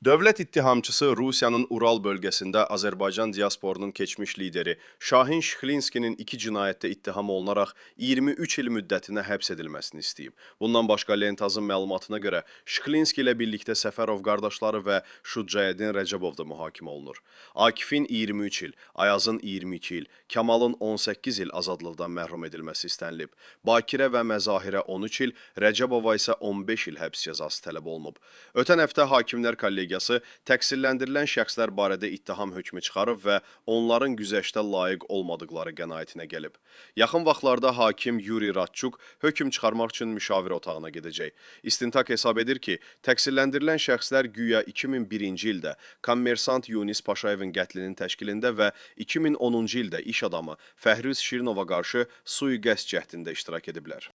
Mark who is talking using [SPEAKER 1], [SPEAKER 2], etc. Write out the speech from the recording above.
[SPEAKER 1] Dövlət ittihamçısı Rusiyanın Ural bölgəsində Azərbaycan diasporunun keçmiş lideri Şahin Şıxlinskinin iki cinayətdə ittiham olunaraq 23 il müddətinə həbs edilməsini istəyib. Bundan başqa Lentazın məlumatına görə Şıxlinski ilə birlikdə Səfərov qardaşları və Şucayəddin Rəcəbov da mühakimə olunur. Akifin 23 il, Ayazın 22 il, Kamalın 18 il azadlıqdan məhrum edilməsi istənilib. Bakirə və Məzahirə 13 il, Rəcəbova isə 15 il həbs cəzası tələb olunub. Ötən həftə Hakimlər Kollegiyası təqsirləndirilən şəxslər barədə ittiham hökmü çıxarıb və onların güzəştə layiq olmadıqları qənaətinə gəlib. Yaxın vaxtlarda hakim Yuri Radçuk hökm çıxarmaq üçün müşavirə otağına gedəcək. İstintaq hesab edir ki, təqsirləndirilən şəxslər güya 2001-ci ildə kommersant Yunis Paşayevin qətlinin təşkilində və 2010-cu ildə iş adamı Fəhruz Şirinova qarşı sui-qəsd cəhdində iştirak ediblər.